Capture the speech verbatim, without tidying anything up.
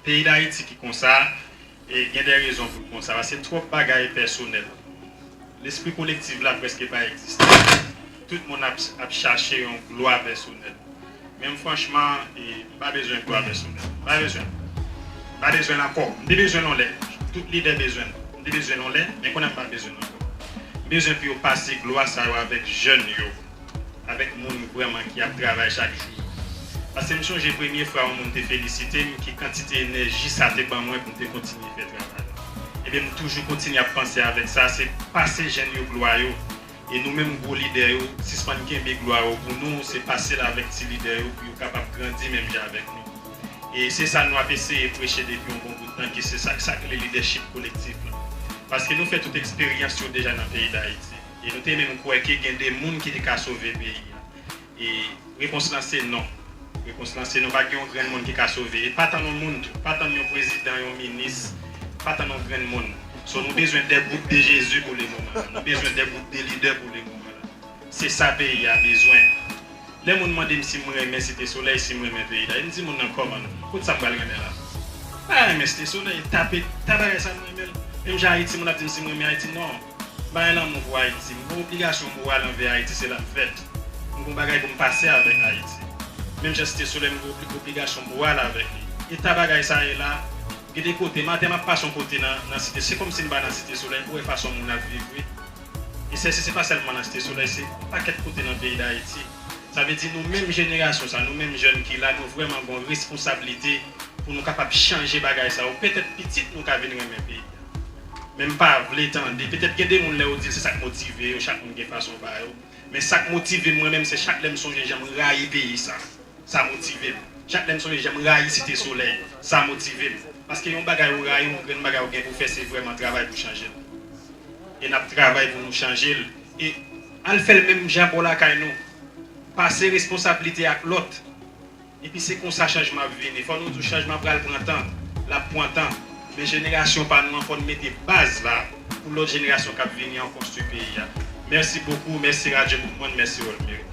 Peyi Dayiti ki konsa, e gen de rezon pou l konsa, paske twòp bagay pèsonèl. Lespri kolektif la prèske pa egziste. Tout moun ap, ap chache yon glwa pèsonèl. Men m franchman, e, m pa bezwen glwa pèsonèl. M pa bezwen. M pa bezwen l ankò. M te bezwen l yon lè. Tout lidè bezwen l. M te bezwen l yon lè, men kounye a m pa bezwen l ankò. M bezwen pou yo pase glwa sa yo avèk jèn yo, avèk moun vrèman ki ap travay chak jou. Paske m sonje premye fwa yon moun te felisite m, ki kantite enèji sa te ban mwen pou m te kontinye fè travay la. Ebyen, m toujou kontinye ap panse avèk sa, se pase jèn yo glwa yo. E nou menm gwo lidè yo, sispann kenbe glwa yo pou nou, se pase l avèk ti lidè yo pou yo kapab grandi menm jan avèk nou. E se sa nou ap eseye preche depi yon bon bout tan, ki se sa, sa k rele lidèchip kolektif la. Paske nou fè tout eksperyans yo deja nan peyi Dayiti. E nou te menm kwè ke gen de moun ki te ka sove peyi a. E repons lan se non. Repons lan se non, pa gen yon grenn moun ki ka sove. E pa tann yon moun tou, pa tann yon prezidan, yon minis, pa tann yon grenn moun. So, nou bezwen de groupe de Jésus pou le moman la. Nou bezwen de groupe de lidè pou le moman la. Se sa peyi a bezwen. Lè moun mande m si m renmen Site Solèy, si m renmen peyi Dayiti, m di moun nan kòman, kot sa m pral renmen la? M pa renmen Site Solèy, ta pe, ta bagay sa m renmen l. Menm jan Ayiti, moun ap di m si m renmen Ayiti, non. M pa gen lanmou pou Ayiti. M gen obligasyon moral anvè Ayiti, se la m fèt. M gen bagay pou m pase avèk Ayiti. Menm jan Site Solèy, m gen obli-, obligasyon moral avèk li. E ta bagay sa ye la, gen de kote, maten m ap pase yon kote nan, nan Site, se kòmsi m pa nan Site Solèy, pou wè fason moun ap viv, wi. E se, se, se pa sèlman nan Site Solèy, se yon pakèt kote nan peyi Dayiti. Sa vle di nou menm jenerasyon sa, nou menm jèn ki la, nou vrèman gen yon responsablite pou nou kapab chanje bagay sa yo. Petèt pitit nou ka vin renmen peyi a. Men m pa vle tande, petèt gen de moun lè yo di l se sa k motive yo, chak moun gen fason pa yo. Men sa k motive m mwen menm, se chak lè m sonje jan m rayi peyi sa. Sa motive m. Chak lè m sonje jan m rayi Site Solèy, sa motive m. Paske yon bagay ou rayi, yon grenn bagay ou gen pou fè, se vrèman travay pou chanje l. E n ap travay pou nou chanje l. E al fè l menm jan bò lakay nou. Pase responsablite ak lòt. Epi se konsa chanjman ap vini. Fò nou di w chanjman pral pran tan. L ap pran tan. Men jenerasyon pa nou an, fò n mete baz la pou lòt jenerasyon k ap vini an konstwi peyi a. Mèsi bokou, mèsi Radyo Boukman, mèsi World Mirror.